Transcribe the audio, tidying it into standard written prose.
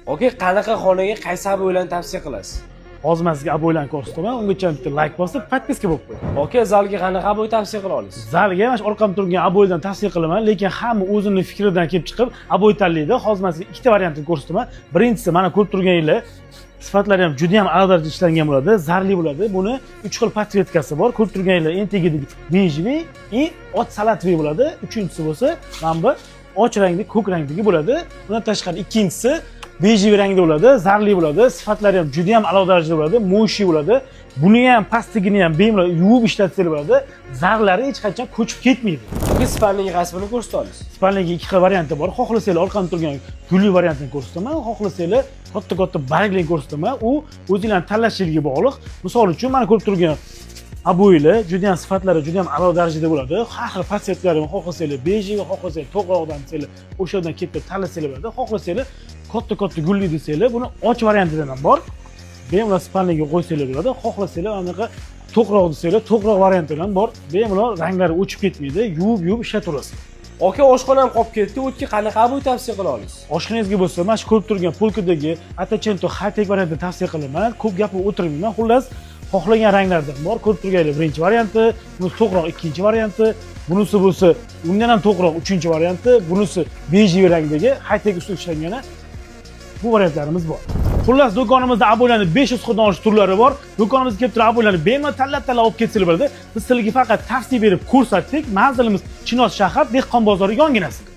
Aka, qanaqa xonaga qaysi обой larni tavsiya qilasiz? Hozir man sizga обой larni ko'rsataman, ungacha bitta layk bosib, подписка bo'lib qo'ying. Aka, zalga qanaqa обой tavsiya qila olasiz? Zalga mana shu orqamda turgan обой dan tavsiya qilaman, lekin hamma o'zini fikridan kelib chiqib обой tanlaydi. Hozir man sizga ikkita variantini ko'rsataman. Birinchisi, mana ko'rib turganinglar, sifatlari ham juda ham a'lo darajada ishlangan bo'ladi, zarli bo'ladi. Buni uch xil подсветка si bor. Ko'rib turganinglar, eng tagidagi бежевый и och салатовый bo'ladi. Uchinchisi bo'lsa mana bu och rangli, ko'k rangdagi bo'ladi. Undan tashqari ikkinchisi бежевый rangda bo'ladi, zarli bo'ladi, sifatlari ham juda ham a'lo darajada bo'ladi, моющий bo'ladi. Buni ham pastligini ham bemalol yuvib ishlatsanglar bo'ladi. Zarlari hech qachon ko'chib ketmaydi. Aka, спальня ga qaysi birini ko'rsata olasiz? Спальня ga ikki xil varianti bor. Xohlasanglar, orqamda turgan gulli variantini ko'rsataman, xohlasanglar, katta katta bargli ko'rsataman. U o'zinglarni tanlashinglarga bog'liq. Misol uchun, mana ko'rib turgan обой lar juda ham sifatlari juda ham a'lo darajada bo'ladi. Har xil подсветка lari, xohlasanglar бежевый, xohlasanglar to'qroqdan desanglar, o'shadan kelib turib tanlasanglar bo'ladi. Xohlasanglar, katta katta gulli desanglar, buni och variantidan ham bor. Bemalol спальня ga qo'ysanglar bo'ladi. Xohlasanglar, anaqa to'qroq desanglar, to'qroq variantidan ham bor. Bemalol ranglari o'chib ketmaydi, yuvib yuvib ishlataverasiz. Aka, oshxonam qolib ketdi, o'tga qanaqa обой tavsiya qila olasiz? Oshxonangizga bo'lsa, mana shu ko'rib turgan полка dagi Ottocento high-tech variantini tavsiya qilaman. Ko'p gapirib o'tirmayman. Xullas, xohlagan ranglardan bor. Ko'rib turganlar, birinchi varianti, bunisi to'qroq ikkinchi varianti, bunisi bo'lsa undan ham to'qroq uchinchi varianti, bunisi бежевый rangdagi high-tech usul ishlangani, bu variantlarimiz bor. Xullas, do'konimizda обой larni 500 xildan oshiq turlari bor. Do'konimizga kelib turib, обой larni bemalol tanlab tanlab olib ketsalar bo'ladi. Biz sizlarga faqat tavsiya berib ko'rsatdik. Manzilimiz Chinoz shahar, Dehqon bozori yonginasida.